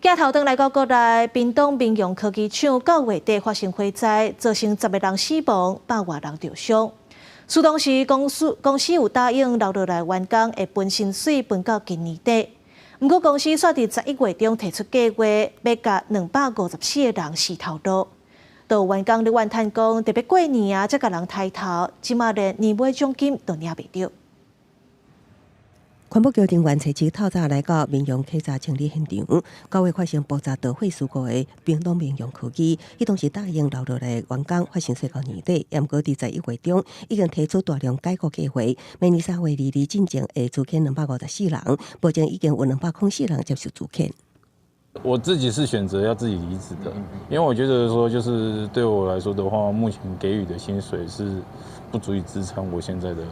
鏡頭轉來到國內，屏東明陽科技廠九月底發生火災，造成10個人死亡，百外人著傷。事當時公司有答應留落來員工會分薪水分到今年底，毋過公司煞佇11月中提出計劃，欲共254個人死頭路。有員工咧怨嘆講，特別過年啊，才共人刣頭，這馬連年尾獎金都領袂著。環保局人員初七透早來到明陽客雜清理現場，9月發生爆炸導火事故的屏東明陽科技，彼當時答應留落來員工發薪水到年底，毋過佇11月中已經提出大量解僱計劃，明年3月22進前會資遣254人，目前已經有204人接受資遣。我自己是選擇要自己離職的，因為我覺得說，就是對我來說的話，目前給予的薪水是不足以支撐我現在的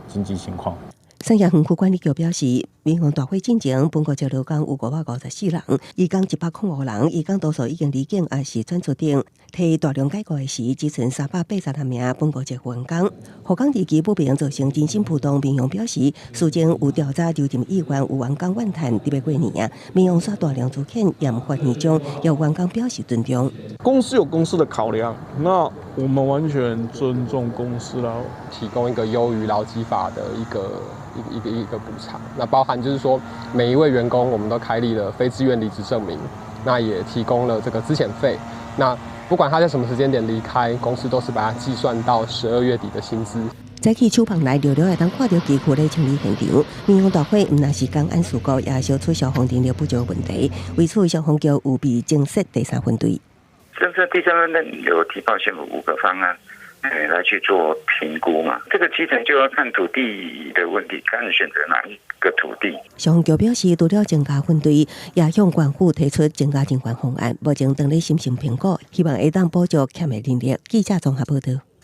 經濟情況。產業園區管理局表示，明陽大火進前，本國招勞工有554人，移工105人，移工多數已經離境，抑是轉出頂。提大量解僱的時，只剩386名本國籍員工。後港地區不平造成人心浮動，明陽表示，事前有調查留任意願，有員工怨嘆，特別過年啊，明陽煞大量資遣，嚴發年終，有員工表示尊重。公司有公司的考量，那我們完全尊重公司啦，提供一個優於勞基法的一個補償，那包含就是說，每一位員工我們都開立了非自願離職證明，那也提供了這個資遣費。那不管他在什麼時間點離開，公司都是把它計算到12月底的薪資。早起廠房內常常會當看著機具咧清理現場。明陽大火毋但是工安事故，也燒出消防人力不足問題。為此，消防局有備增設第三分隊。這這第三分隊有提報縣府五個方案，來去做評估嘛。這個基層就要看土地的問題，看選擇哪一個土地。消防局表示，除了增加分隊，也向縣府提出增加人員方案，目前正咧審慎評估，希望會當補足欠的人力。記者綜合報道。